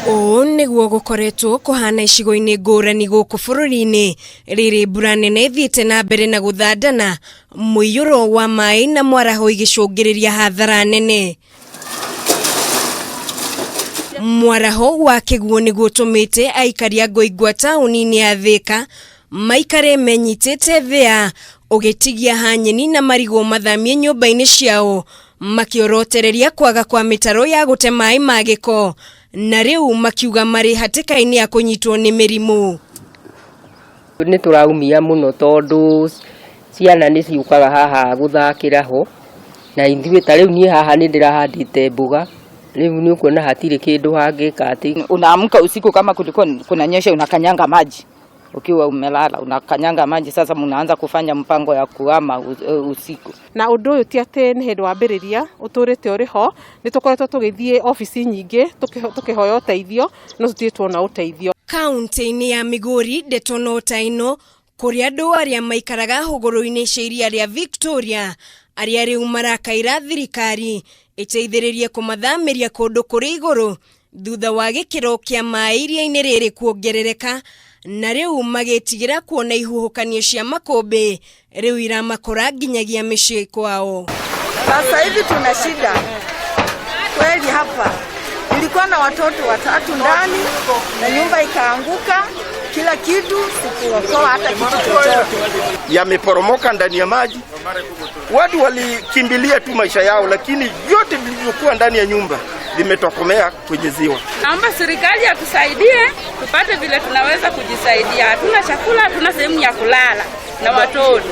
Ũũ nĩguo gũkoretwo kũhana icigo-inĩ ngũrani gũkũ bũrũri-inĩ rĩrĩ mbura nene ĩthiĩte na mbere na gũthandana, mũiyũro wa maĩ na mwaraho igĩcũngĩrĩria hathara nene. Mwaraho wa kĩguũ nĩguo ũtũmĩte aikari a Ngoingwa taũni-inĩ ya Thĩka maikare menyitĩte thĩa ũgĩtigia hanyeni na marigũ mathamie nyũmba-inĩ ciao makĩorotereria kwaga kwa mĩtaro ya gũte maĩ ma gĩko na rĩu makiuga marĩ hatĩka-inĩ ya kũnyitwo nĩ mĩrimũ. Nĩ tũraumia mũno tondũ ciana nĩ ciũkaga haha gũthakĩra ho, na ithuĩ ta rĩu niĩ haha nĩ ndĩrahandĩte mboga, rĩu nĩ ũkuona hatirĩ kĩndũ hangĩka atĩ. Unaamka usiku kama kulikuwa kunanyesha, unakanyanga maji ukiwa umelala, unakanyanga maji. Sasa mnaanza kufanya mpango ya kuhama usiku. Na ũndũ ũyũ ti atĩ nĩ hĩndĩ wambĩrĩria, ũtũrĩte ũrĩ ho. Nĩ tũkoretwo tũgĩthiĩ obici nyingĩ tũkĩhoya ũteithio, no tũtirĩ tuona ũteithio. Kaunti-inĩ ya Migori, ndeto no ta ĩno kũrĩ andũ arĩa maikaraga hũgũrũ-inĩ cia iria rĩa Victoria arĩa rĩu marakaira thirikari ĩteithĩrĩrie kũmathamĩria kũndũ kũrĩ igũrũ thutha wa gĩkĩro kĩa maĩ iria-inĩ rĩrĩ kuongerereka na rĩu magĩtigĩra kuona ihuhũkanio cia makũmbĩ rĩu iramakora nginyagia mĩciĩ kwao. Sasa hivi tuna shida kweli hapa. Nilikuwa na watoto watatu ndani na nyumba ikaanguka, kila kitu sikuokoa hata kitu chochote. Yameporomoka ndani ya maji, watu walikimbilia tu maisha yao, lakini vyote vilivyokuwa ndani ya nyumba vimetokomea kwenye ziwa. Naomba serikali atusaidie tupate vile tunaweza kujisaidia. Hatuna chakula, hatuna sehemu ya kulala na watoto.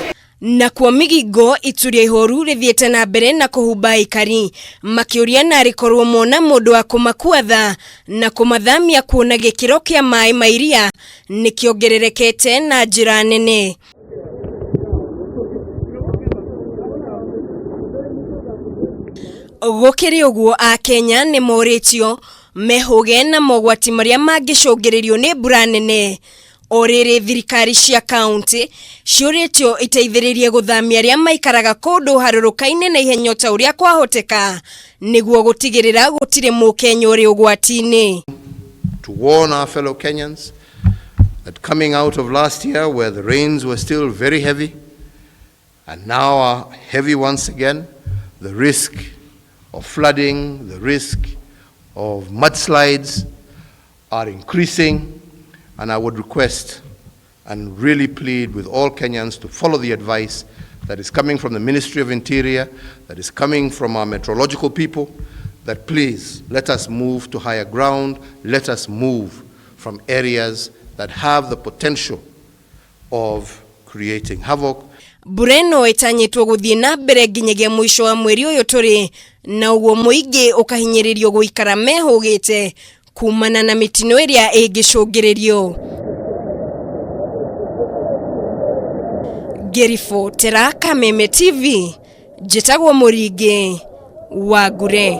Nakuo Migingo ituria ihoru rithiete na mbere na kũhumba aikari makĩũria narĩ korwo mona mũndũ wa kũmakua tha na kũmathamia kuona gĩkĩro kĩa maĩ ma iria nĩkĩongererekete na njĩra nene. Gũkĩrĩ ũguo Akenya nĩ morĩtio mehũge na mogwati marĩa mangĩcũngĩrĩrio nĩ mbura nene. O rĩrĩ thirikari cia kaunti ciũrĩtio iteithĩrĩrie gũthamia arĩa maikaraga kũndũ harũrũka-inĩ na ihenya ta ũrĩa kwahoteka nĩguo gũtigĩrĩra gũtirĩ mũkenya ũrĩ ũgwati-inĩ. To warn our fellow Kenyans that coming out of last year where the rains were still very heavy and now are heavy once again, the risk of flooding, the risk of mudslides are increasing, and I would request and really plead with all Kenyans to follow the advice that is coming from the Ministry of Interior, that is coming from our meteorological people, that please let us move to higher ground, let us move from areas that have the potential of creating havoc. Mbura ĩno ĩtanyĩtwo gũthiĩ na mbere nginyagia mũico wa mweri ũyũ tũrĩ na ũguo mũingĩ ũkahinyĩrĩrio gũikara mehũgĩte kumana na mĩtino ĩrĩa ĩngĩcũngĩrĩrio. Ngĩribotera Kameme TV, njĩtagwo Mũringĩ wa Ngure.